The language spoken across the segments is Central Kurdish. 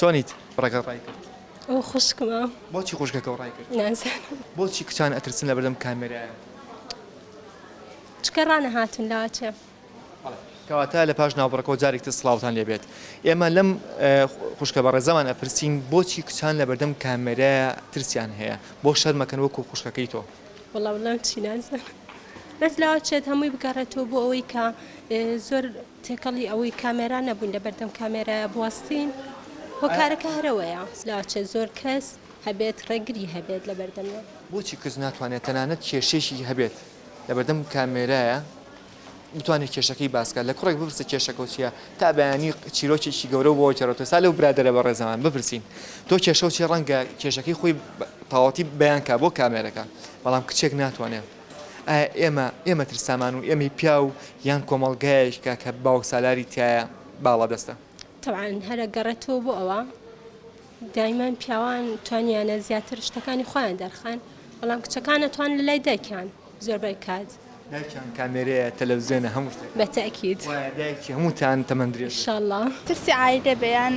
چۆنیت ڕێگەت ڕای کرد؟ ئەو خوشکمە. بۆچی خوشکەکەو ڕای کرد؟ نازانم. بۆچی کچان ئەترسن لەبەردەم کامێرایە؟ چونکە ڕانەهاتوون لەوەچێ. بەڵێ کەواتە لە پاش ناوبڕەکەوە جارێکی تر سڵاوتان لێ بێت. ئێمە لەم خوشکە بەڕێزەمان ئەپرسین بۆچی کچان لەبەردەم کامێرایە ترسیان هەیە؟ بۆ شەرمەکەن وەکو خوشکەکەی تۆ؟ وەڵا وەڵام چی نازانم. بەس لەوەچێت هەمووی بگەڕێتەوە بۆ ئەوەی کە زۆر تێکەڵی ئەوەی کامێرا نەبووین لەبەردەم کامێرایە بوەستین هۆکارەکە هەرەوەیە لاچێت زۆر کەس هەبێت ڕێگری هەبێت لەبەردەمیان. بۆچی کچ ناتوانێت تەنانەت کێشەیەکی هەبێت لەبەردەم کامێرایە بتوانێت کێشەکەی باس کات لە کوڕێک بپرسە کێشەکەو چیە تا بەیانی چیرۆکێکی گەورەو بۆ گێڕێتەوە سا لەو برادەرە بەڕێزەمان بپرسین تۆ کێشەو چیە ڕەنگە کێشەکەی خۆی تەواوەتی بەیان کا بۆ کامێرەکە بەڵام کچێک ناتوانێت ئایا ئێمە ئێمە ترسامان و ئێمەی پیاو یان کۆمەڵگایەکە کە باوکسالاری تیایە باڵادەستە؟ تەبعەن هەر ئەگەڕێتەوە بۆ ئەوە دایمەن پیاوان توانیانە زیاتر شتەکانی خۆیان دەرخەن بەڵام کچەکان ئەتوان لە لای دایکیان زۆربەی کات. دایکیان کامێرەیە تەلەفزیۆنە هەموو شتێکە. بە تەئکید. وایە دایکی هەمووتان تەمەن درێژ بێت. ئیشەڵا. ترسی عایلە بێ یان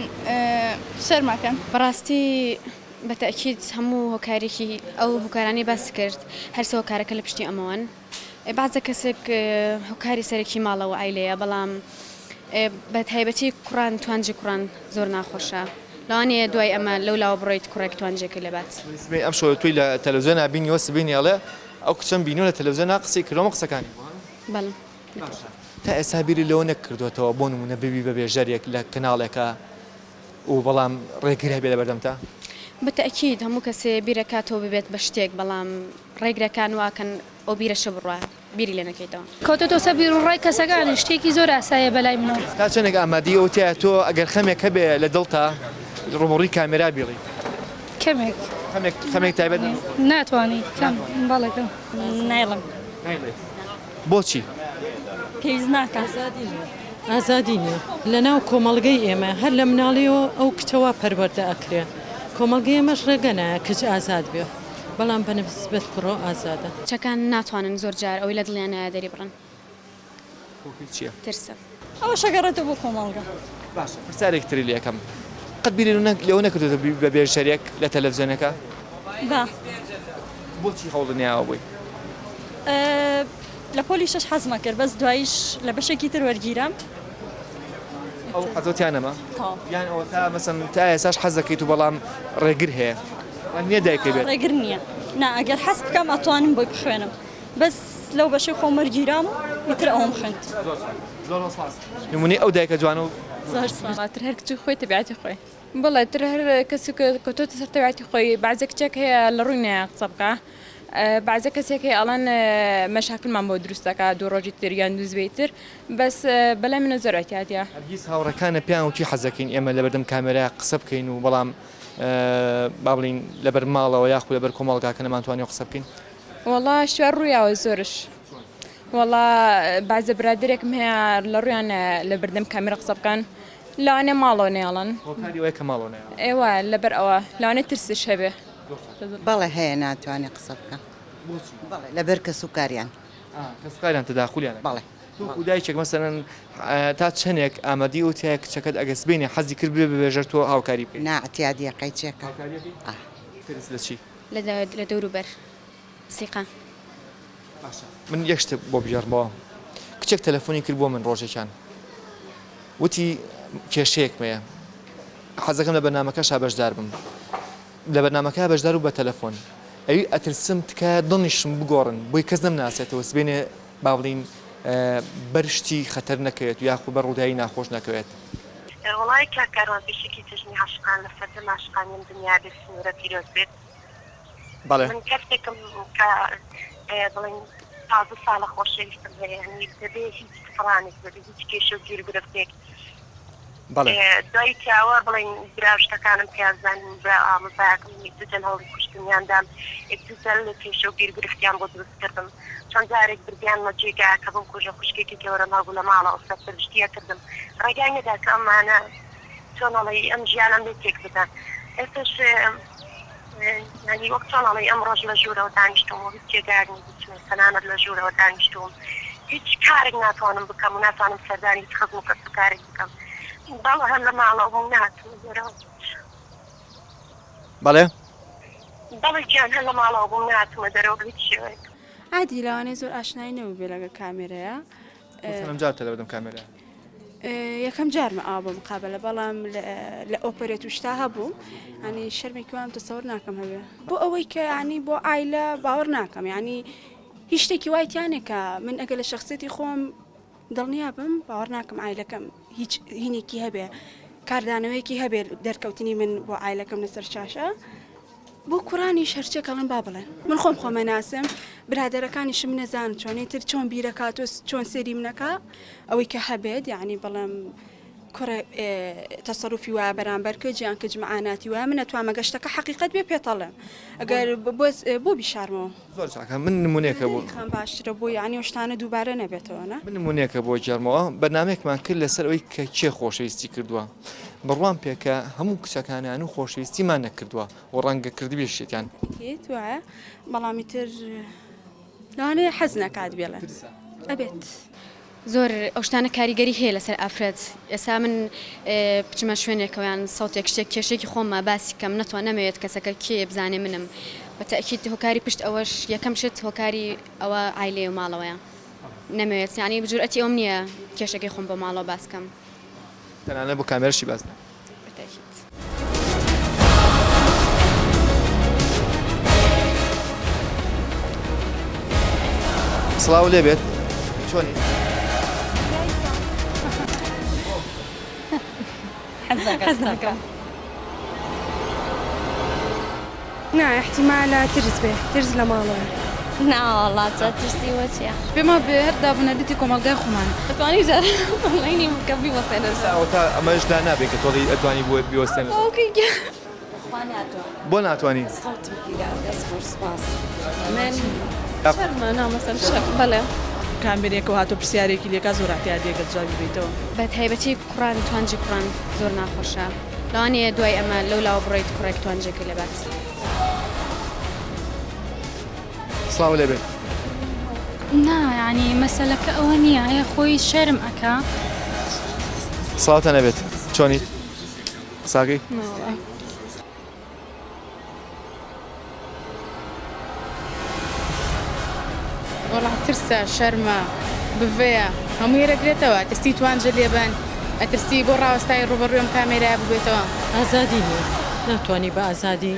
شەرمەکەن. بەڕاستی بە تەئکید هەموو هۆکارێکی ئەو هۆکارانەی باست کرد هەرسێ هۆکارەکە لە پشتی ئەمەوەن بەعزە کەسێک هۆکاری سەرەکی ماڵەوە عایلەیە بەڵام بە تایبەتی کوڕان توانجی کوڕان زۆر ناخۆشە لەوانەیە دوای ئەمە لەو لاوە بڕۆیت کوڕێک توانجێکی لێبات. سبەی ئەم شەوە تۆی لە تەلەفزیۆنا بینیوە سبەینێ ئەڵێ ئەو کچەم بینیوە لە تەلەفزیۆنا قسەی کردوە ئەمە قسەکانی بووە؟ بەڵێ. باشە تا ئێستا بیرت لەوە نەکردۆتەوە بۆ نمونە ببی بە بێژەرێک لە کەناڵێکا و بەڵام ڕێگر هەبێ لەبەردەمتا؟ بە تەئکید هەموو کەسێ بیرەکاتەوە ببێت بە شتێک بەڵام ڕێگرەکان واکەن ئەو بیرەشە بڕوا بیری لێ نەکەیتەوە. کەوتۆتەوە سەر بیروڕای کەسەکانیش شتێکی زۆر ئاساییە بەلای منەوە. تا چەندێک ئامادەی ئەوە تیایە تۆ ئەگەر خەمێک هەبێ لە دڵتا ڕووبەڕووی کامێرا بیڵێی؟ کەمێک. خەمێک خەمێک تایبەت نە؟ ناتوانی کەم بەڵێ کەم. نایڵێم. نایڵێی بۆچی؟ پێویست ناکا. ئازادی نیە لەناو کۆمەڵگەی ئێمە هەر لە مناڵیەوە ئەو کچە وا پەروەردە ئەکرێ کۆمەڵگەی ئێمەش ڕێگە نایە کچ ئازاد بێ بەڵام بە نسبەت کوڕەوە ئازادە. کچەکان ناتوانن زۆر جار ئەوەی لە دڵیانایە دەریبڕن. هۆکەی چیە؟ ترسە. ئەوەش ئەگەڕێتەوە بۆ کۆمەڵگە. باشە پرسیارێکی تری لێ ئەکەم قەت بیرت لەوە نەکردۆتەوە ببی بە بێژەرێک لە تەلەفزیۆنەکە؟ با. بۆچی هەوڵت نەیاوە بۆی؟ لە پۆلی شەش حەزمە کرد بەس دواییش لە بەشێکی تر وەرگیرام. ئەو حەزەو تیا نەما؟ تەواو. یان ئەوەتا مەسەن تا ئێستاش حەز دەکەیت و بەڵام ڕێگر هەیە ڕەنگ نییە دایکت بێت؟ ڕێگر نییە نا ئەگەر حەز بکەم ئەتوانم بۆی بخوێنم بەس لەو بەشەی خۆم وەرگیرام و ئیتر ئەوەم خوێند. زۆر سوپاس زۆر زۆر سوپاس نمونەی ئەو دایکە جوانە و زۆر سوپاس. تر هەر کچ خۆی تەبیعەتی خۆی. بەڵێ تر هەر کەسێک کەوتۆتە سەر تەبیعەتی خۆی بەعزێ کچێک هەیە لە ڕووی نایە قسە بکا بەعزێ کەسێک هەیە ئەڵێن مەشاکلمان بۆ دروست دەکا دوو ڕۆژی تر یان دوو زبەی تر بەس بەلای منەوە زۆر ئیعتیادیە. هەرگیز هاوڕێکانت پێیان وتی حەزەکەین ئێمە لەبەردەم کامێرا قسە بکەین و بەڵام با بڵێین لەبەر ماڵەوە یاخود لەبەر کۆمەڵگاکە نەمانتوانیوە قسە بکەین؟ وەڵا شتوار ڕوویاوە زۆرش وەڵا بەعزە برادەرێکم هەیە لە ڕوویان نایە لە بەردەم کامێرا قسە بکەن لەوانەیە ماڵەوە نەیەڵن. هۆکاری ئەوەیە کە ماڵەوە نایەڵن. ئێ وایە لەبەر ئەوە لەوانەیە ترسش هەبێ. بەڵێ هەیە ناتوانێ قسە بکا. بۆچی؟ بەڵێ لەبەر کەسوکاریان. ئا کەسوکاریان تەداخولیان ئەکەن. بەڵێ. تۆ وەکو دایکێک مەسەلەن تا چەنێک ئامادەی ئەوەت هەیە کچەکەت ئەگەر سبەینێ حەزی کرد ببێ بە بێژەر تۆ هاوکاری بکەی؟ نا ئیعتیادیە قەیچێکە. هاوکاری ئەکەی؟ ئا. ترس لە چی؟ لە دەوروبەر سیقە. باشە من یەک شتت بۆ بگێڕمەوە کچێک تەلەفۆنی کرد بۆ من ڕۆژێکیان وتی کێشەیەکم هەیە حەزەکەم لە بەرنامەکەشا بەشدار بم لە بەرنامەکە بەشدار بوو بە تەلەفۆن ئەوی ئەترسم تکایە دڵنیشم بگۆڕن بۆی کەس نەمناسێتەوە سبێنێ با بڵین بەر شتی خەتەر نەکەوێت و یاخود بەر ڕووداوی ناخۆش نەکەوێت. وەڵای کاک کاروان پێشەکی جەژنی عاشقان لە سەرجەم عاشقانی ئەم دنیا بێ سنوورە پیرۆز بێت. بەڵێ. من کەسێکم کە بڵێن 15 ساڵە خۆشەویستم هەیە یانی بەبێ هیچ فڕانێک بەبێ هیچ کێشە و گیروگرفتێک بەڵێ. دوای پیاوە بڵێن برا و شتەکانم پێیان زانیم برا ئامۆزایەکم یەک دوو جەل هەوڵی کوشتنیان دام یەک دوو جەل کێشە و گیروگرفتیان بۆ دروست کردم چەند جارێک بردیانمە جێگا کە بمکوژن خوشکێکی گەورەم هەبوو لە ماڵەوە سەرپەرشتی ئەکردم ڕێگای نەدا کە ئەمانە چۆن ئەڵێی ئەم ژیانەم لێ تێک بدەن ئێستاش یانی وەک چۆن ئەڵێی ئەمڕۆش لە ژوورەوە دانیشتووم و هیچ جێگایەک نیە بچمێ تەنانەت لە ژوورەوە دانیشتووم هیچ کارێک ناتوانم بکەم و ناتوانم سەردانی هیچ خزم و کەس و کارێک بکەم بەڵێ هەر لە ماڵەوە بووم نەهاتوومە دەرەوە. بەڵێ؟ بەڵێ گیان هەر لە ماڵەوە بووم نەهاتوومە دەرەوە بە هیچ شێوەیەک. عادی لەوانەیە زۆر ئاشنایی نەبووبێ لەگەڵ کامێرەیا. بۆ چەندەم جارتە لەبەردەم کامێرا؟ یەکەم جارمە ئاوا بۆ مقابەلە بەڵام لە ئۆپەرێت و شتا هەبوو ینی شەرمێکی وام تەسەور ناکەم هەبێ بۆ ئەوەی کە ینی بۆ ئایلە باوەڕ ناکەم ینی هیچ شتێکی وای تیانێ کە من ئەگەر لە شخصێتی خۆم دڵنیا بم باوەڕ ناکەم ئایلەکەم هیچ هینێکی هەبێ کاردانەوەیەکی هەبێ دەرکەوتنی من بۆ ئایلەکەم لەسەر شاشە بۆ کوڕانیش هەرچێک ئەڵێن با بڵێن من خۆم خۆمە ناسم برادەرەکانیشم نەزان چۆنی تر چۆن بیرەکات و چۆن سێری منەکە ئەوەی کە هەبێت یعنی بڵێم کوڕێ تەسەروفی وایە بەرامبەر کچ یان کچ معاناتی وایە من ئەتوانم ئەگەر شتەکە حەقیقەت بێ پێتەڵێم ئەگەر بۆ بیشارمەوە. زۆر چاکە من نمونەیەکە بۆ خان باشترە بۆ یعنی ئەو شتانە دووبارە نەبێتەوە نا؟ من نمونەیەکە بۆ گێڕمەوە بەرنامەیەکمان کرد لەسەر ئەوەی کە کێ خۆشەویستی کردووە بڕوام پێکە هەموو کچەکانیان و خۆشەویستیمان نەکردووە و ڕەنگە کردبیشیتیان. ئەکید وایە بەڵام ئیتر لەوانەیە حەز نەکات بێڵێ ئەبێت. زۆر ئەو شتانە کاریگەری هەیە لەسەر ئافرەت ئێستا من بچمە شوێنێکەوە یان سەوتێک شتێک کێشەیەکی خۆمە باسی کەم نەتوان نەمەوێت کەسەکە کێیە بزانێ منم بە تەئکید هۆکاری پشت ئەوەش یەکەم شت هۆکاری ئەوە عایلەیە و ماڵەوەیە نەمەوێت یانی جورئەتی ئەوەم نییە کێشەکەی خۆم بۆ ماڵەوە باس کەم. تەنانەت بۆ کامێرەشی باس ناکەی. بە تەئکید. سڵاو لێبێت چۆنی؟ حەز ناکەم. نا احتیمالە ترس بێ ترس لە ماڵەوە. نا وەڵا جا ترسی بۆ چیە. پێم وابێ هەر دابونەریتی کۆمەڵگای خۆمانە. ئەتوانی جار ئۆنلاینی بکە بیوەستێنە. ئێستا ئەوەتا ئەمەش لا نابێ کە تۆڵی ئەتوانی بیوەستێنە. ئۆکەی گیان. بەخوا ناتوانم. بۆ ناتوانی؟ سەوتم گیرا دەست خۆش سپاس من شەرمە نا مەسەن شەرم بەڵێ. کامێرێکەوە هاتووە پرسیارێکی لێکا زۆر ئەعتیادیە گەر جوابی بەیتەوە. بە تایبەتی کوڕان توانجی کوڕان زۆر ناخۆشە لەوانەیە دوای ئەمە لەو لاوە بڕۆیت کوڕێک توانجەکەی لەبات. سڵاو لێبێت. نا یانی مەسەلەکە ئەوە نییە هەیە خۆی شەرم ئەکا. سڵاوتان لێبێت چۆنیت قساکەی؟ وەڵا ترسە شەرمە بڤەیە هەمووی رەگرێتەوە ئەترسی توانجە لێبەن ئەترسی بۆ ڕاوەستای ڕووبەڕووی ئەم کامێرایە ببێتەوە. ئازادی نیە ناتوانی بە ئازادی.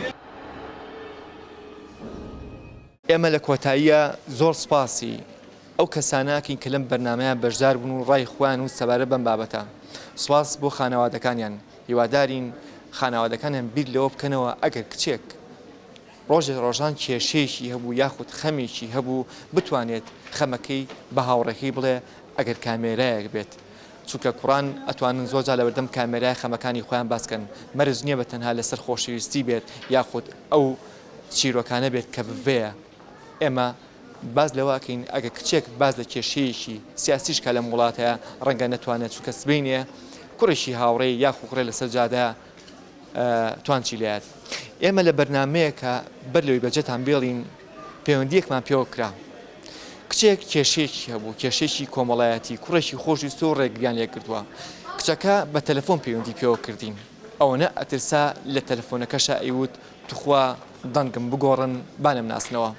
ئێمە لە کۆتاییا زۆر سپاسی ئەو کەسانە ئەکەین کە لەم بەرنامەیە بەشدار بوون و ڕای خۆیان وت سەبارەت بەم بابەتە. سپاس بۆ خانەوادەکانیان. هیوادارین خانەوادەکانیان بیر لەوە بکەنەوە ئەگەر کچێک ڕۆژێ ڕۆژان کێشەیەکی هەبوو یاخود خەمێکی هەبوو بتوانێت خەمەکەی بە هاوڕێکەی بڵێ ئەگەر کامێرایەک بێت چونکە کوڕان ئەتوانن زۆر جار لەبەردەم کامێرای خەمەکانی خۆیان باس کەن مەرج نییە بە تەنها لەسەر خۆشەویستی بێت یاخود ئەو چیرۆکانە بێت کە بڤەیە ئێمە باس لەوە ئەکەین ئەگەر کچێک باس لە کێشەیەکی سیاسیش کا لەم وڵاتەیا ڕەنگە نەتوانێت چونکە سبەینێ کوڕێکی هاوڕێی یاخو کوڕێ لەسەر جادە توانچی لێیات ئێمە لە بەرنمەیەکە بەر لەوەی بەجێتان بێڵین پەیوەندیەکمان پێوە کرا کچێک کێشەیەکی هەبوو کێشێکی کۆمەڵایەتی کوڕێکی خۆشویستوە و ڕێگریان لێکردووە کچەکە بە تەلەفۆن پەیوەندی پێوە کردین ئەوەنە ئەترسا لە تەلەفۆنەکەشا ئەیوت توخوا دەنگم بگۆڕن با نەمناسنەوە.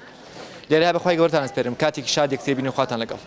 لێرەیا بەخوای گەورەتان ئەسپێرم کاتێکی شاد یەکتر بین و خواتان لەگەڵ.